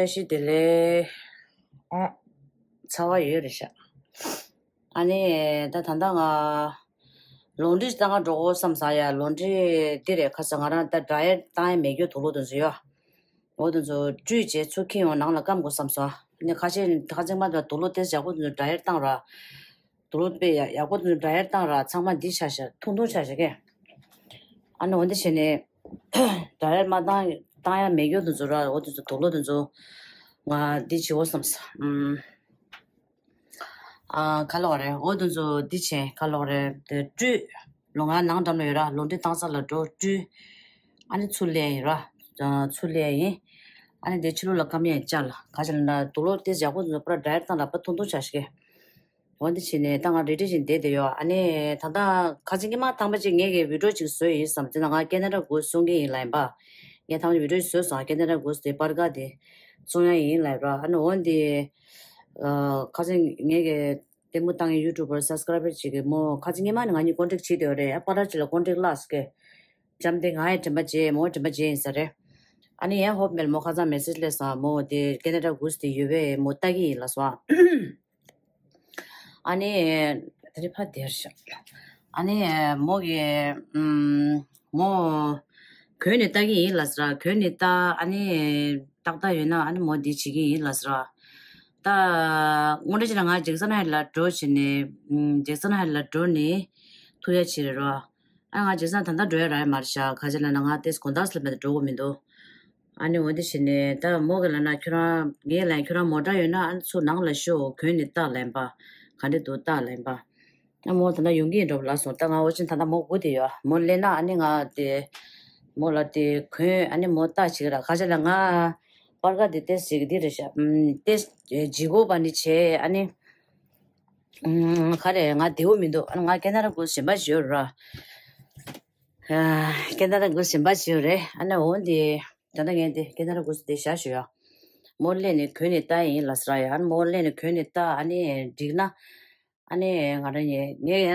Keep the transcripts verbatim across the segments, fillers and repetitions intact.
བཀྲ་ཤིས་བདེ་ལེགས། ཨོ། ཚ་བ་ཡོད་རེད་ཤག་ཨ་ནི་ད་ད་ལྟ་ང་ལོན་ཌི་བཏང་ག་འགྲོ་དགོས་བསམ་ས། ཡ་ལོན་ཌི་འདི་རེད། ཁ་སང་ང་རང་ད་ཌ་ཡེ་ཊི་བཏང་ཡ་མེད་རྒྱུ་དུག་ལོག་དེ་ཚོ་ཡོད། འོ་དེ་ཚོ་བཀྲུས་བྱས་ཚུར་འཁྱེར་ཡོང་ནང་ལ་སྐམ་དགོས་བསམ་སོང་། ཨ་ནི་ཁ་ཤས་ཁ་ཚིག་མ་ད་དུག་ལོག་དེ་ཡག་པོ་དེ་ཚོ་ཌ་ཡེ་ཊི་བཏང་ར། དུག་ལོག་དཔེ་ཡག་ཡག་པོ་དེ་ཚོ་ཌ་ཡེ་ཊི་བཏང་ར་ཚང་མ་འདི་ཆགས་ཤག་ཐུང་ཐུང་ཆགས་ཤག་གས། ཨ་ནི་འོ་འདི་བྱས་ནས་ཌ་ཡེ་ཊི་མ་བཏང་བཏང་ཡ་མེད་རྒྱུ་དེ་ཚོ་ར། འོ་དེ་ཚོ་དུག་ལོག་དེ་ཚོ་ང་འདི་བྱེད་དགོས་བསམ་སོང་། ཨམ། ཨ་ཁ་ལོག་རེད། འོ་དེ་ཚོ་འདི་བྱས་ཁ་ལོག་རེད། དེ་བཀྲུས། ལོ་ང་ནང་འགྲམ་ལ་ཡོད་ར། ལོན་ཌི་བཏང་ས་ལ་འགྲོ་བཀྲུས། ཨ་ནི་ཚུར་ལེན་ཡིན་ར། ཨ་ཚུར་ལེན་ཡིན། ཨ་ནི་དེ་ཕྱི་ལོགས་ལ་སྐམ་ཡས་བཅར་ལ། ག་ཅི་ལ་ན་དུག་ལོག་དེ་ཡག་པོ་དེ་ཚོ་པུ་ར་ཌ་ཡེ་ཊི་བཏང་ལ་པ་ཐུང་ཐུང་ཆགས་ཤག་གས། འོ་འདི་བྱས་ནས་ད་ང་རེ་ཌི་བཞིན་བསྡད་དེ་ཡོད། ཨ་ནི་ད་ལྟ་ཁ་ཅིག་ཉི་མ་ཐང་པ་ཅིག་ངས་ཀྱི་བི་ཌི་ཡོ་ཅིག་བཟོས་ཡིན་བསམ་ཙི་ན་ང་ཁེ་ན་ཌ་གུ་སུ་གསུང་གི་ཡིན་ལབ་ཡིན་པ། ངས་ཐང་པ་ཅིག་བི་ཌི་ཡོ་ཅིག་བཟོས་སོང་། ཁེ་ན་ཌ་གུ་སུ་དེ་པར་ཀ་དེ་བཙོང་ཡ་ཡིན་ལབ་ར། ཨ་ནི་འོ་འདི་ཁ་ཅིག་ངས་ཀྱི་ལྟད་མོ་བཏང་ཡི་ཡུ་ཊུབ་པར་སབ་སི་ཀ་རའེ་བར་ཅིག་གི་མོ་ཁ་ཅིག་ཉི་མ་ནི་ང་གཉིས་ཀོན་ཊེག་བྱེད་དེ་ཡོད་རེད། ཨ་པ་ར་ཅིག་ལ་ཀོན་ཊེག་ལགས་སྐད་ཅམ་དེ་ང་ཡི་དྲན་པ་བརྗེད་མོ་དྲན་པ་བརྗེད་ཡིན་ས་རེད། ཨ་ནི་ཡང་ཧོབ་མེལ་མོ་ཁ་ཚང་མེ་སེ་ཇི་སླེབས་སོང་། མོ་དེ་ཁེ་ན་ཌ་གུ་སུ་དེ་ཡོད་པས་མོ་ལྟ་གི་ཡིན་ལབ་སོང་། ཨ་ནི་དེ་རིང་ཕ་དེར་ཤག་ཨ་ནི་མོ་གི་ཨམ་མོ་གོན་ནས་ལྟ་གི་ཡིན་ལབ་ཟེར། གོན་ནས་ལྟ། ཨ་ནི་ཏག་ཏག་ཡོད་ན་ཨ་ནི་མོ་འདི་བྱེད་ཀྱི་ཡིན་ལབ་ཟེར། ད་དངོས་འབྲེལ་བྱས་ན་ང་ཇེག་སན་ཧའེ་ཊི་ལ་འགྲོ་བྱས་ནས་ཨམ་ཇེག་སན་ཧའེ་ཊི་ལ་འགྲོ་ནས་ཐུག་ཡ་བྱེད་རེད་རོ། ཨ་ང་ཇེག་སན་ད་ལྟ་འགྲོ་ཡ་རག་ཡ་མ་རེད་ཤག་ག་ཅི་ལབ་ན་ང་ཏེས་དགོང་དག་སླེབས་ན་འགྲོ་དགོས་མི་འདུག་ཨ་ནི་འོ་འདི་བྱས་ནས་ད་མོ་གི་ལབ་ན་ཁྱོད་རང་ངས་ལབ་ཁྱོད་རང་མོ་ཊ་ཡོད་ན་ཨ་ནི་ཚུར་ནང་ལ་ཤོག་གོན་ནས་ལྟ་ལབ་ཡིན་པ། ག་འདྲ་འདུག་ལྟ་ལབ་ཡིན་པ། ཨ་མོ་ད་ལྟ་ཡོང་གི་ཡིན་འགྲོ་ལབ་སོང་། ད་ང་འོ་ཅིན་ད་ལྟ་མོ་སྒུག་བསྡད་ཡོད། མོ་སླེབས་ན་ཨ་ནི་ང་དེ་མོ་ལ་དེ་གོན་ཨ་ནི་མོ་ལྟ་བྱེད་ཀྱི་ར། ག་ཅི་ལབ་ང་པར་ཀ་དེ་ཏེས་བྱེད་ཀྱི་འདི་རེད་ཤག་ཨམ་ཏེས་ལྗིད་ཁོག་པ་ནི་བྱས་ཨ་ནི། ཨམ་ག་རེ་ང་བདེ་པོ་མི་འདུག་ཨ་ནི་ང་ཁེ་ན་ཌ་གུ་སུ་གཞན་པ་ཞིག་ཡོད་ར། ཁེ་ན་ཌ་གུ་སུ་གཞན་པ་ཞིག་ཡོད་རེད། ཨ་ནི་འོ་འདི་ད་ལྟ་ངས་འདི་ཁེ་ན་ཌ་གུ་སུ་དེ་བཞག་ཞུ་ཡ། མོ་སླེབས་ནས་གོན་ནས་ལྟ་ཡིན་ལབ་ཟེར་ཡ། ཨ་ནི་མོ་སླེབས་ནས་གོན་ནས་ལྟ་ཨ་ནི་འགྲིག་ན། ཨ་ནི་ང་རང་ངས་ངས་ཡང་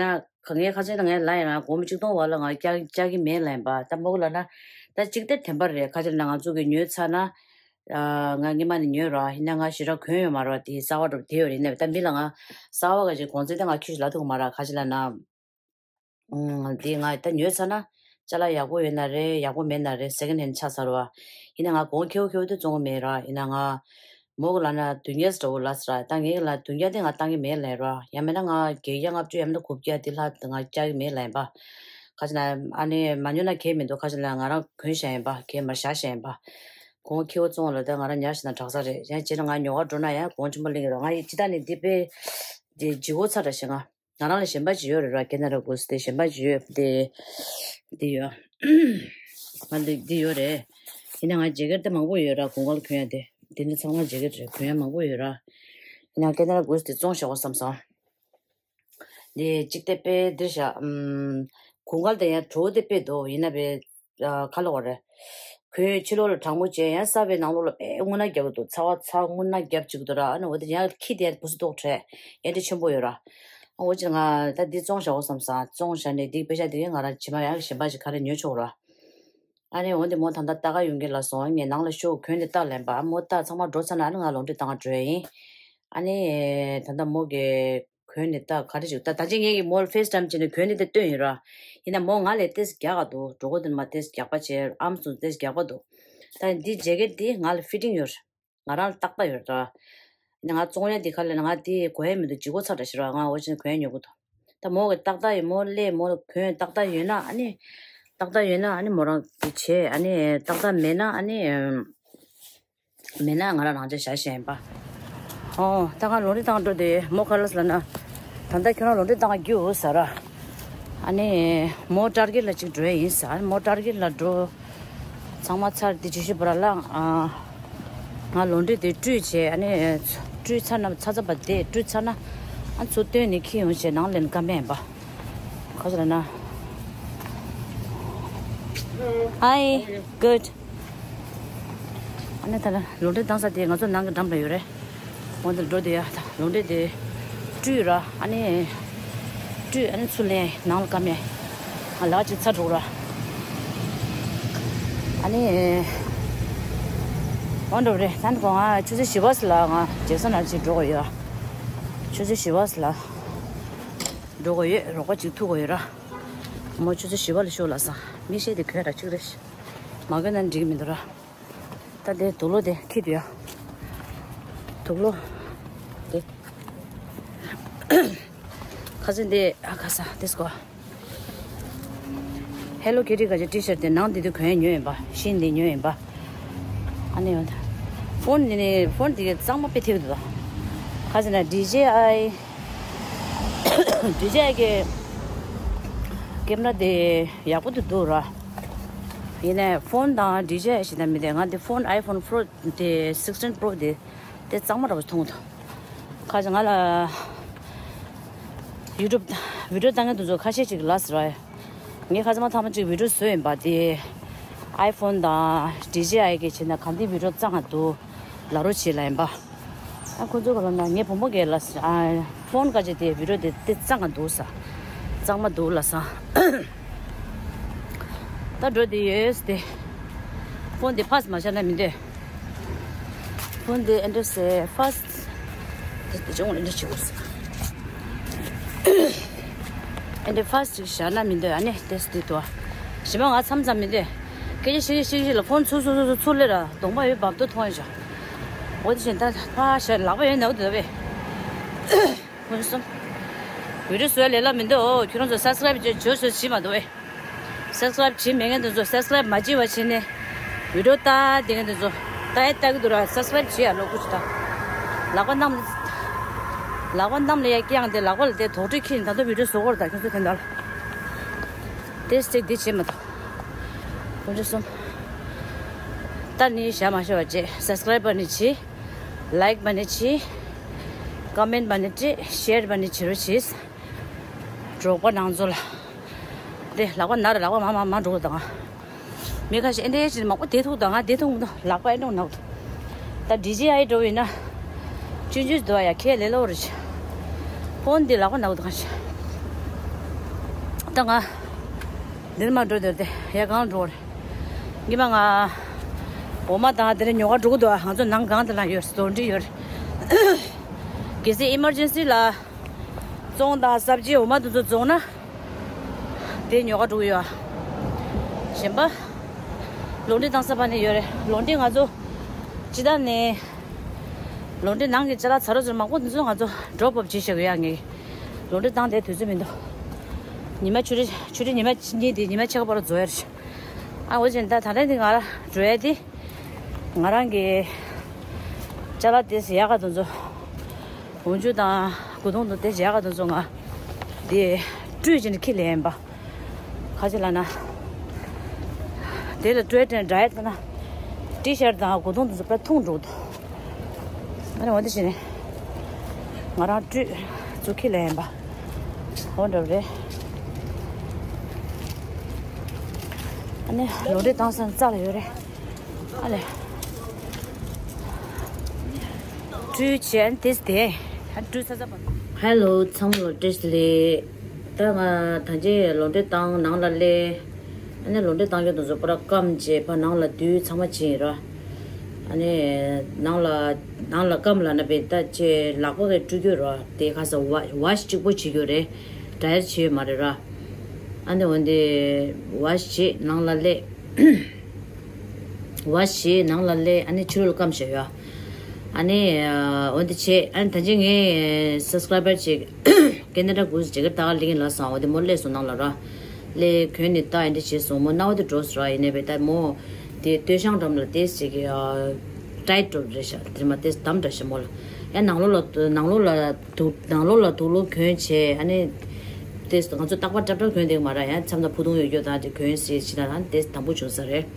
ངས་ཁ་ཆེ་ན་ངས་ལབ་ཡིན་ན་སྒོར་མོ་གཅིག་སྟོང་བར་ལ་ང་བཅག་བཅག་གི་མེད་ལབ་ཡིན་པ། ད་མོ་གི་ལབ་ན་ད་གཅིག་དེ་དྲན་པ་རེད། ཁ་ཆེ་ན་ང་ཚོ་གི་ཉོས་ཚར་ན་ང་སྔོན་མ་ནས་ཉོས་ར། ཡིན་ན་ང་ཞེ་དྲག་གོན་ཡོད་མ་རེད་པ། དེ་གསར་པ་འདྲ་པོ་དེ་ཡོད་རེད། ནས་ད་མི་ལ་ང་གསར་པ་ག་ཅིག་གོང་ཚད་དེ་ང་ཁྱོད་ལབ་ཐུབ་ཀྱི་མ་རེད། ཁ་ཆེ་ལབ་ན། ཨང་། དེ་ང་ད་ཉོས་ཚར་ན་ཅ་ལག་ཡག་པོ་ཡོད་ན་རེད། ཡག་པོ་མེད་ན་རེད། སེ་ཀེན་ཌ་ཧེན་ཌི་ཆགས་ཚར་བ། ཡིན་ན་ང་གོང་ཁེ་པོ་ཁེ་པོ་དེ་བཙོང་གི་མེད་ར། ཡིན་ན་ང་མོ་གི་ལབ་ན་བདུན་བརྒྱ་འདྲ་པོ་ལབ་ཟེར་ར། ད་ངས་ལབ་བདུན་བརྒྱ་དེ་ང་བཏང་གི་མེད་ལབ་ར། ཡང་མིན་ན་ང་བརྒྱད་བརྒྱ་ལྔ་བཅུ་ཡང་མིན་ན་དགུ་བརྒྱ་དེ་ལྷག་ང་བཅག་གི་མེད་ལབ་ཡིན་པ། ཁ་ཆེ་ན་ཨ་ནི་མ་ཉོ་ན་གལ་མི་འདུག་ཁ་ཆེ་ན་ང་རང་གོན་བཞག་ཡིན་པ། གལ་མར་བཞག་བཞག་ཡིན་པ། གོང་ཁེ་པོ་བཙོང་ལ་ད་ང་རང་ཉར་བཞག་ན་དྲག་ས་རེད། ཡང་བྱས་ན་ང་ཉོ་ག་འགྲོ་ན་ཡང་གོང་ཆེན་པོ་ལེན་གི་རེད། ང་ཡི་ཅི་ད་ནི་འདི་དཔེ་འདི་ལྗིད་ཁོག་ཚ་དྲགས་ཤག་ང་ང་རང་ལ་གཞན་པ་ཅིག་ཡོད་རེད་ར། ཁེ་ན་ཌ་གུ་སུ་དེ་གཞན་པ་ཅིག་ཡོད་དེ། འདི་ཡོད། ང་འདི་འདི་ཡོད་རེད། ཡིན་ན་ང་ཇེ་ཀེ་ཊི་དེ་མང་པོ་ཡོད་ར། དགུན་ཁ་ལ་གོན་ཡ་དེ། འདི་ནི་ཚང་མ་ཇེ་ཀེ་ཊི་རེད། གོན་ཡ་མང་པོ་ཡོད་ར། ཡིན་ན་ཁེ་ན་ཌ་གུ་སུ་དེ་བཙོང་བཞག་གོ་བསམ་སོང་། འདི་གཅིག་དེ་དཔེ་འདིར་བཞག་ཨམ། དགུན་ཁ་ལ་དེ་ཡང་དྲོ་དེ་དཔེ་འདུག་ཡིན་ན་དཔེ། ཨ་ཁ་ལོག་རེད། ཁོས་ཕྱི་ལོགས་ལ་གྲང་མོ་བྱས་ཡང་ས་བའི་ནང་ལོགས་ལ་དཔེ་རྔུལ་ནག་རྒྱབ་འདུག་ཚ་བ་ཚ་རྔུལ་ནག་རྒྱབ་བཅུག་འདུག་ར། ཨ་ནི་འོ་དེ་ཡང་ཁྱི་དེ་ཡང་བུ་སུ་ཏོག་བྲེ་ཡང་དེ་ཆེན་པོ་ཡོད་ར། ཨ་འོ་ཅི་ང་ད་འདི་བཙོང་བཞག་གོ་བསམ་སོང་། བཙོང་བཞག་ནས་འདི་པེ་ཤ་འདི་ང་རང་ཕྱི་མ་ཡང་གཞན་པ་ཞིག་ག་རེ་ཉོ་ཆོག་ར། ཨ་ནི་འོ་དེ་མོ་ད་ལྟ་ལྟ་ག་ཡོང་གི་ལ་སོང་། ངས་ནང་ལ་ཤོག་གོན་ནས་ལྟ་ལབ་པ། ཨ་མོ་ལྟ་ཚང་མ་འགྲོ་ཚར་ན་ཨ་ནི་ང་ལོན་ཌི་བཏང་ག་འགྲོ་ཡ་ཡིན། ཨ་ནི་ད་ལྟ་མོ་གི་གོན་ནས་ལྟ་ག་རེ་བྱེད། ད་ད་ཅི་ངས་ཀྱི་མོ་ལ་ཕེ་སི་ཊའེམ་བྱས་ནས་གོན་ནས་དེ་སྟོན་ཡིན་ར། ཡིན་ན་མོ་ང་ལས་ཏེས་རྒྱག་ག་འདུག་གྲོགས་པོ་དེ་མ་ཏེས་རྒྱག་པ་བྱས། ཨམ་སུ་ཏེས་རྒྱག་པ་འདུག་ད་འདི་ཇེ་ཀེ་ཊི་འདི་ང་ལ་ཕི་ཊིང་ཡོད་རེད། ང་རང་ལ་ཏག་ཏག་ཡོད་རེད་ད། ཡིན་ན་ང་བཙོང་ཡ་འདི་ག་ལ་ང་འདི་གོན་ཡ་མི་འདུག་ལྗིད་ཁོག་ཚ་དྲགས་ཤག་ར། ང་འོ་ཅིན་གོན་ཡ་ཉོ་གི་འདུག་ད་མོ་གི་ཏག་ཏག་ཡོད། མོ་སླེབས་མོ་གོན་ཏག་ཏག་ཡོད་ན་ཨ་ནི། ཏག་ཏག་ཡོད་ན་ཨ་ནི་མོ་རང་གི་བྱས། ཨ་ནི་ཏག་ཏག་མེད་ན་ཨ་ནི། མེད་ན་ང་རང་རང་ཅག་བཞག་བཞག་ཡིན་པ། ཨོ། ད་ང་ལོན་ཌི་བཏང་འགྲོ་དེ་མོ་ག་རེ་ལབ་ན། ད་ལྟ་ཁྱོད་རང་ལོན་ཌི་བཏང་རྒྱུ་ཟེར་ར། ཨ་ནི་མོ་ཊར་གེཊ་ལ་ཅིག་འགྲོ་ཡ་ཡིན་ཟེར། མོ་ཊར་གེཊ་ལ་འགྲོ། ཚང་མ་ཚར་དེ་ཇི་ཞིག་བར་ལ་ཨ། ང་ལོན་ཌི་དེ་བཀྲུས་བྱས། ཨ་ནི་བཀྲུས་ཚར་ན་ཚ་ཚ་བ་དེ་བཀྲུས་ཚར་ན་ཨ་ཚུར་བཏོན་ནས་འཁྱེར་ཡོང་བྱས་ནང་ལེན་ཀ་མེད་ཡིན་པ། ག་ཚོད་ལབ་ན། Hi, good. ཨ་ནི་ད་ལོན་ཌི་བཏང་ས་དེ་ང་ཚོ་ནང་གི་འགྲམ་ལ་ཡོད་རེད། འོ་འདིར་འགྲོ་དེ་ཡ་ད་ལོན་ཌི་དེ་བཀྲུས་ར། ཨ་ནི་བཀྲུས་ཨ་ནི་ཚུར་ལེན་ནང་ལ་ཀ་མེད། ང་ལག་ཅིག་ཚ་འགྲོ་ར། ཨ་ནི་ འོ་འདྲ་རེད། ད་ནི་གོང་ང་ཆུ་ཚོད་བཞི་པ་ཙམ་ལ་ང་རྒྱལ་ས་ནང་ཅིག་འགྲོ་དགོས་ཡོད། ཆུ་ཚོད་བཞི་པ་ཙམ་ལ་འགྲོ་དགོས་ཡོད། རོགས་པ་ཅིག་ཐུག་དགོས་ཡོད་ར། མོ་ཆུ་ཚོད་བཞི་པ་ལ་ཤོག་ལབ་སོང་། མིག་ཤེལ་དེ་གྱོན་ར་གཅིག་རེད། མ་གྱོན་ན་འགྲིག་གི་མི་འདུག་ར། ད་དེ་དུག་ལོག་དེ་འཁྱེར་དུས་ཡ། དུག་ལོག་དེ། ཁ་སང་དེ་ཨ་ཁ་སང་དེ་སྐོར། ཧེ་ལོ་ཁི་ཊི་ག་ཅིག་ཊི་ཤར་ཊི་དེ་ནང་དེ་དུས་གྱོན་ཡ་ཉོས་ཡིན་པ། ཤིན་དེ་ཉོས་ཡིན་པ། ཨ་ནི་ཡོད། ཕོན་དེ་ནི་ཕོན་དེ་གཙང་མ་དཔེ་ཐེབས་འདུག་ཁ་སང་ན་ཌི་ཇེ་ཨའི། ཌི་ཇེ་ཨའི་གི་ཀེམ་ར་དེ་ཡག་པོ་དེ་འདུག་ར། ཡིན་ནའི་ཕོན་དང་ཌི་ཇེ་ཨའི་ཞིག་དང་མི་དེ་ང་དེ་ཕོན་ཨའི་ཕོན་པོ་རོ་དེ་སིགས་ཊིན་པོ་རོ་དེ་དེ་གཙང་མ་འདྲ་པོ་མཐོང་གི་འདུག་ཁ་ཅིག་ང་ལ་ཡུ་ཊུབ་བི་ཌི་ཡོ་བཏང་མཁན་དེ་ཚོ་ཁ་ཤས་ཅིག་ལབ་སོང་ར། ངས་ཁ་ཚང་མ་ཐེངས་མ་གཅིག་བི་ཌི་ཡོ་བཟོས་ཡིན་པ་དེ། ཨའི་ཕོན་དང་ཌི་ཇེ་ཨའི་གི་བྱས་ན་གང་དེ་བི་ཌི་ཡོ་གཙང་ང་འདུག་ལབ་རོགས་བྱེད་ལབ་ཡིན་པ། ཨ་ཁོ་ཚོ་ག་ལབ་ན་ངའི་བུ་མོ་གིས་ལབ་སོང་། ཨ་ཕོན་ག་ཅིག་དེ་བི་ཌི་ཡོ་དེ་དེ་གཙང་ང་འདུག་ས། གཙང་མ་འདུག་ལབ་སོང་། ད་འགྲོ་དེ་ཡོད་དེ། ཕོན་དེ་ཕ་སི་མ་བཞག་ན་མི་འདོད། ཕོན་དེ་ཨེ་འདྲ་སེ་ཕ་སི། དེ་དེ་ཅུང་ཨེ་འདྲ་བྱེད་དགོས་སོང་། ཨེ་འདྲ་ཕ་སི་ཅིག་བཞག་ན་མི་འདོད། ཨ་ནི་དེ་སི་དེ་དོ། ཞི་མ་ང་མཚམས་མཚམས་མི་འདོད། སྐད་ཆ་བཤད་བཤད་བཤད་ལ་ཕོན་ཚུར་ཚུར་ཚུར་ཚུར་ཚུར་སླེབས་ར་གདོང་པ་ཡོད་བབ་ཏོ་མཐོང་ཡ་ཞོག་འོ་དེ་བཞིན་ད་ཕ་ཞག་ལག་པ་ཡོད་ནའུ་དེ་བས། ཕུན་སུམ། བི་ཌི་ཡོ་བཟོ་ཡ་ལས་སླ་མི་འདུག་ཨོ་ཁྱོད་རང་ཚོ་སབ་སི་ཀ་རའིབ་བྱོས་བྱོས་བྱེད་མ་འདུག་ཨེ། སབ་སི་ཀ་རའིབ་བྱེད་མེད་མཁན་དེ་ཚོ་སབ་སི་ཀ་རའིབ་མ་བྱེད་པ་བྱས་ནས་བི་ཌི་ཡོ་ལྟ་བསྡད་མཁན་དེ་ཚོ་ལྟ་ཡ་ལྟ་གི་འདུག་ར། སབ་སི་ཀ་རའིབ་བྱེད་ཡ་ལོ་ཀུ་ཅི་ད། ལག་པ་གནམ། ལག་པ་གནམ་ལ་ཡ་བརྐྱངས་ཏེ་ལག་པ་ལ་དེ་དོག་ཁྲིད་འཁྱེར་ནས་ད་ལྟ་བི་ཌི་ཡོ་བཟོ་གི་རེད་ད་ཁྱོད་ཚོ་དེ་འདྲ་ལ། དེ་སི་ཅིག་འདི་བྱེད་མ་ཐུབ། ཕུན་སུམ། ད་ནི་བཞག་མ་ཤོར་བ་བྱེད། སབ་སི་ཀ་རའིབ་པ་ནི་བྱེད། ལའིཀ་པ་ནི་བྱེད། ཀོ་མེན་པ་ནི་བྲིས། ཤེར་པ་ནི་བྱེད་རོགས་བྱེད། རོགས་པ་ནང་ཚོ་ལ། དེ་ལག་པ་ན་རེ་ལག་པ་མ་མ་མ་འགྲོ་དང་། མི་ཁ་ཤས་ཨེ་འདྲ་ཞིག་མང་པོ་དེ་ཐུག་དང་ང་དེ་ཐུག་མི་འདུག་ལག་པ་ཨེ་འགྲོ་ནག་འདུག་ད་ཌི་ཇེ་ཨའི་འགྲོ་ཡིན་ན། ཆུང་ཆུང་འདུག་ཡ་ཁས་ལེ་ལོ་རེ་ཆེ། ཕོན་འདི་ལག་པ་ནག་འདུག་ཁ་ཤས། ད་ང་འདིར་མ་འགྲོ་འདོད་དེ་ཡ་གང་འགྲོ་རེད། ངི་མ་ང་འོ་མ་དང་དེ་རིང་ཉོ་ག་འགྲོ་གི་འདུག་ང་ཚོ་ནང་གང་དེ་ལ་ཡོད་རེད། འགྲོ་འདྲི་ཡོད་རེད། གལ་སྲིད་ཨི་མར་ཇེན་སི་ལ་བཙོང་དང་སབ་ཇི་འོ་མ་དེ་ཚོ་བཙོང་ན། དེ་ཉོ་ག་འགྲོ་གི་ཡོད་ཨ། གཞན་པ། ལོན་ཌི་བཏང་ས་ཕ་ནས་ཡོད་རེད། ལོན་ཌི་ང་ཚོ་སྤྱི་བཏང་ནས་ལོན་ཌི་ནང་གི་ཅ་ལག་ཚ་རོ་ཚོ་མང་པོ་འདི་ཚོ་ང་ཚོ་ཌོབ་ཨོབ་བྱེད་བཞག་ཡོད་ཨ། ངས་ལོན་ཌི་བཏང་དེ་དུས་ཚོད་མི་འདུག་ཉི་མ་ཆུ་ཚོད་ཆུ་ཚོད་ཉི་མ་གཉིས་དེ་ཉི་མ་ཕྱེད་ཀ་བར་རྫོགས་ཡ་རེད། ཨ་འོ་ཅན་ད་ད་ལན་དེ་ང་ར་འགྲོ་ཡ་དེ་ང་རང་གི་ཅ་ལག་དེ་ཟེར་ཡག་ག་དུ་ཚོ། འོན་ཆུ་དང་གོས་ཐུང་དང་དེ་བྱས་ག་དུ་ཚོ་ང་དེ་སྤྲོད་ཅིག་ནི་ཁྱི་ལེན་པ། ཁ་ཅིག་ལ་ན། དེ་ལ་སྤྲོད་དེ་འདྲ་ཡ་ད་ན། ཊི་ཤར་དང་གོས་ཐུང་དུ་ཚོ་པ་ཐུང་འགྲོ་འདུག་ཨ་ནི་འོ་དེ་བྱས་ནས་ང་རང་སྤྲོད་ཚུ་ཁྱི་ལེན་པ། འོ་འདྲ་རེད། ཨ་ནི་ལོ་འདྲེ་བཏང་ས་རྩ་ལ་ཡོད་རེད། ཨ་ལས། སྤྲུལ་བྱས་དེ་དེ། ཨ་སྤྲུལ་ཚ་ཚ་པ། ཧེ་ལོ་ཚང་མ་ལ་བཀྲ་ཤིས་བདེ་ལེགས། ད་ང་ད་ཅི་ལོ་འདྲེ་བཏང་ནང་ལ་སླེབས། ཨ་ནི་ལོ་འདྲེ་བཏང་རྒྱུ་དེ་ཚོ་པུ་ར་སྐམ་བྱས་ཕར་ནང་ལ་བསྡུས་ཚང་མ་བྱས་ཡིན་ར། ཨ་ནི་ནང་ལ་ནང་ལ་སྐམ་ལ་ན་བས་ད་ཅི་ལག་པ་གི་སྤྲུལ་རྒྱུ་ར་དེ་ཁ་ས་ཝ་ཝ་ཤི་གཅིག་པོ་བྱེད་རྒྱུ་རེད། ཌ་ཡར་བྱེད་ཡོད་མ་རེད་ར། ཨ་ནི་འོན་ཏེ་ཝ་ཤི་བྱས་ནང་ལ་སླེབས། ཝ་ཤི་ནང་ལ་སླེབས། ཨ་ནི་ཕྱི་རོལ་སྐམ་བཞག་ཡོད། ཨ་ནི་འོན་ཏེ་བྱས་ཨ་ནི་ད་ཅི་ངའི་སབ་སི་ཀ་རའི་བར་ཅིག་ཀེ་ན་ཌ་གུས་ཇེ་ཀེ་ཊི་ད་ག་ལིང་ལ་སོང་། འོ་དེ་མོ་སླེབས་སོང་ནང་ལ་ར། སླེབས་གྱོན་ནས་ད་ཨེ་འདྲ་བྱས་སོང་། མོ་རྣ་བ་དེ་འགྲོ་སོང་ར། ཡིན་ནའི་བས་ད་མོ་དེ་སྟོད་ཤང་འགྲམ་ལ་ཏེས་ཅིག་ཊའིཊ་འགྲོ་རེད་ཤག་དེ་མ་ཏེས་དམ་འདྲ་ཤག་མོ་ལ། ཡང་ནང་ལོགས་ལ་ནང་ལོགས་ལ། དུག་ནང་ལོགས་ལ་དུག་ལོག་གྱོན་བྱས་ཨ་ནི། དེ་ང་ཚོ་རྟག་པར་འདྲ་འདྲ་གྱོན་བསྡད་མ་རེད། ཡང་མཚམས་དང་ཕུ་ཐུང་ཡོད་རྒྱུ་དང་དེ་གྱོན་སྲིད་ཕྱི་ལ་ཨ་ནི་དེ་དམ་པོ་བྱུང་ས་རེད།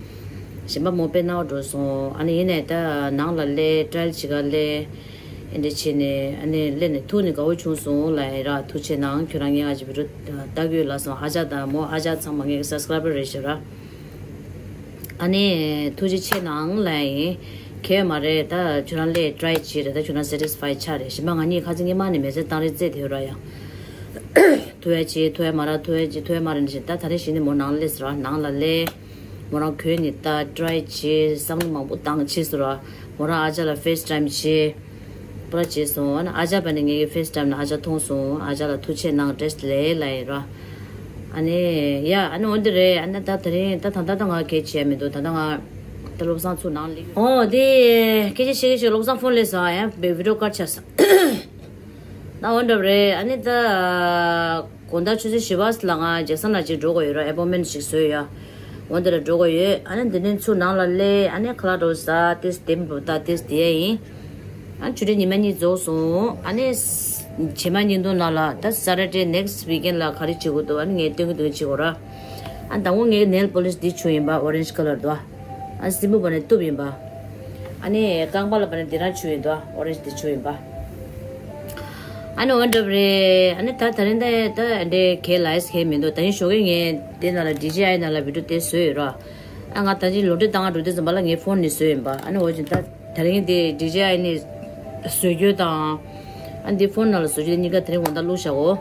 གཞན་པ་མོ་དཔེ་རྣ་བ་འགྲོ་སོང་། ཨ་ནི་ཡིན་ནའི་ད་ནང་ལ་སླེབས་ཊ་ར་ཡལ་བྱེད་ག་སླེབས། ཨེ་འདྲ་བྱས་ནས་ཨ་ནི་སླེབས་ནས་ཐུག་ནས་དགའ་བོ་བྱུང་སོང་ལ་ཡིན་ར། ཐུགས་རྗེ་གནང་། ཁྱོད་རང་ངའི་ང་ཅིག་བི་ཌི་ཡོ་ལྟ་གི་ཡོད་ལབ་སོང་། ཨ་ཅག་དང་མོ་ཨ་ཅག་ཚང་མ་ངའི་གི་སབ་སི་ཀ་རའི་བར་རེད་ཤག་ར། ཨ་ནི་ཐུགས་རྗེ་ཆེ་གནང་ལབ་ཡིན། གལ་མ་རེད་ད་ཁྱོད་རང་སླེབས་ཊ་ར་ཡལ་བྱས་རེད། ད་ཁྱོད་རང་སེ་ཊིས་ཕའི་ཆགས་རེད། གཞན་པ་ང་གཉིས་ཁ་སང་སྔོན་མ་ནས་མེ་སེ་ཇི་བཏང་རེས་བརྩད་དེ་ཡོད་ར་ཡ། ཐུག་ཡ་བྱེད་ཐུག་ཡ་མ་རེད། ཐུག་ཡ་བྱེད་ཐུག་ཡ་མ་རེད་ནས་བྱས་ད་ད་རེས་གཞི་ནས་མོ་ནང་སླེབས་ཟེར་བ་ནང་ལ་སླེབས། མོ་རང་གོན་ནས་ད་ཊི་རའི་བྱས། བསམ་བློ་མང་པོ་བཏང་བྱས་སོང་ར། མོ་རང་ཨ་ཅག་ལ་ཕེས་ཊའིམ་བྱས། པུ་ར་བྱས་སོང་། ཨ་ནི་ཨ་ཅག་པ་ནི་ངེད་ཀྱི་ཕེས་ཊའིམ་ནང་ཨ་ཅག་མཐོང་སོང་། ཨ་ཅག་ལ་ཐུགས་རྗེ་གནང་། བཀྲ་ཤིས་བདེ་ལེགས་ལབ་ཡིན་ར། ཨ་ནི་ཡ་ཨ་ནི་འོན་ཏེ་རེད། ཨ་ནི་ད་དེ་རིང་ད་ད་ད་ད་ང་གལ་ཆེ་ཡ་མི་འདུག་ད་ད་ང་ད་བློ་བཟང་ཚུར་ནང་སླེབས། ཨོ་དེ་སྐད་ཆ་བཤད་ཀྱི་ཞིག་བློ་བཟང་ཕོན་སླེབས་སོང་། ཡང་བི་ཌི་ཡོ་ཀར་ཆགས་སོང་། ད་འོ་འདྲ་རེད། ཨ་ནི་ད་དགོང་དག་ཆུ་ཚོད་བཞི་པ་ལ་ང་ཇེག་སན་ལ་ཅིག་འགྲོ་དགོས་ཡོད་ར། ཨེ་པོན་མེན་ཞིག་བཟོས་ཡོད། འོ་འདི་ལ་འགྲོ་དགོས་ཡོད། ཨ་ནི་འདི་ནས་ཚུར་ནང་ལ་སླེབས། ཨ་ནི་ཁ་ལག་འགྲོ་ཟ། ཏིས་དེ་འབུ་ད་ཏིས་དེ་ཡིན། ཨ་ནི་ཆུ་ཚོད་ཉི་མ་གཉིས་རྫོགས་སོང་། ཨ་ནི་རྗེས་མ་བརྙན་ཐུང་ནང་ལ་ད་སེ་ཊར་ཌེ་ནེག་སི་ཊི་ཝིག་ཨེན་ཌི་ལ་ག་རེ་བྱེད་དགོས་འདུག་ཨ་ནི་ངས་སྟོན་གི་སྟོན་གི་བྱེད་དགོས་ར། ཨ་ནི་དང་པོ་ངའི་ནེལ་པོ་ལིཤ་འདི་བྱུགས་ཡིན་པ། ཨོ་རེན་ཇི་ཁ་ལར་འདུག་ཨ་ནི་སྲིན་འབུ་བ་ནས་གཏུབ་ཡིན་པ། ཨ་ནི་རྐང་པ་ལ་བ་ནི་འདི་རང་བྱུགས་ཡིན་འདུག་ཨོ་རེན་ཇི་འདི་བྱུགས་ཡིན་པ། ཨ་ནི་འོ་འདྲ་རེད། ཨ་ནི་ད་ད་རིང་ད་ད་འདྲའི་གལ་ལ་ཨེས་གལ་མི་འདུག་ད་ཡིན་ཞོགས་ཀས་ངས་དེ་ནང་ལ་ཌི་ཇེ་ཨའི་ནང་ལ་བི་ཌི་ཡོ་དེ་བཟོས་ཡོད་ར། ཨ་ང་ད་ཅི་ལོ་འདྲི་བཏང་འགྲོ་དུས་ཙམ་པ་ལ་ངའི་ཕོན་ནས་བཟོས་ཡིན་པ། ཨ་ནི་འོ་ཅིག་ད་ད་རིང་དེ་ཌི་ཇེ་ཨའི་ནས་བཟོ་རྒྱུ་དང་། ཨ་འདི་ཕོན་ནང་ལ་བཟོ་རྒྱུ་དེ་གཉིས་ཀ་དེ་རིང་དགོང་དག་བླུགས་བཞག་གོ།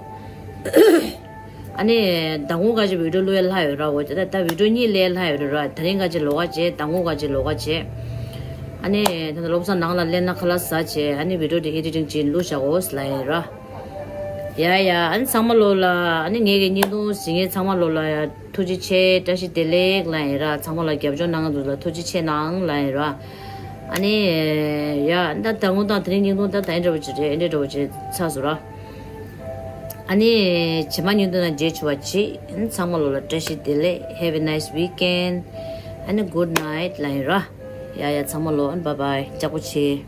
ཨ་ནི་མདང་དགོང་ཁ་ཅིག་བི་ཌི་ཡོ་བླུག་ཡ་ལྷག་ཡོད་ར། འོ་ཅི་ད་ད་བི་ཌི་ཡོ་གཉིས་སླེབས་ལྷག་ཡོད་ར། དེ་རིང་ཁ་ཅིག་ལོགས་ཀ་བྱས། མདང་དགོང་ཁ་ཅིག་ལོགས་ཀ་བྱས། ཨ་ནི་ད་ལྟ་བློ་བཟང་ནང་ལ་སླེབས་ན་ཁ་ལག་ཟ་བྱས། ཨ་ནི་བི་ཌི་ཡོ་དེ་ཨེ་ཌི་ཊིང་བྱས་བླུགས་བཞག་གོ་ལབ་ཡིན་ར། ཡ་ཡ། ཨ་ནི་ཚང་མ་ལོ་ལ། ཨ་ནི་ངེད་ཀྱི་བརྙན་ཐུང་གཟིགས་མཁན་ཚང་མ་ལོ་ལ་ཡ་ཐུགས་རྗེ་ཆེ། བཀྲ་ཤིས་བདེ་ལེགས་ལབ་ཡིན་ར། ཚང་མ་ལ་རྒྱབ་སྐྱོར་གནང་མཁན་ཚོ་ལ་ཐུགས་རྗེ་ཆེ་གནང་ལབ་ཡིན་ར། ཨ་ནི་ཡ་ད་ད་དགོང་དང་དེ་རིང་བརྙན་ཐུང་ད་ད་ཨེ་འདྲ་བོ་ཅིག་རེད། ཨེ་འདྲ་འདྲ་བོ་ཅིག་ཚར་སོང་ར། ཨ་ནི་རྗེས་མ་བརྙན་ཐུང་ནང་མཇལ་བྱུང་བ་ཅིག་ཨ་ནི་ཚང་མ་ལོ་ལ་བཀྲ་ཤིས་བདེ་ལེགས། Have a nice weekend. ཨ་ནི་good night ལབ་ཡིན་ར། ཡ་ཡ། ཚང་མ་ལོ་ཨ་ནི་bye bye། ལྕགས་པོ་ཆེ།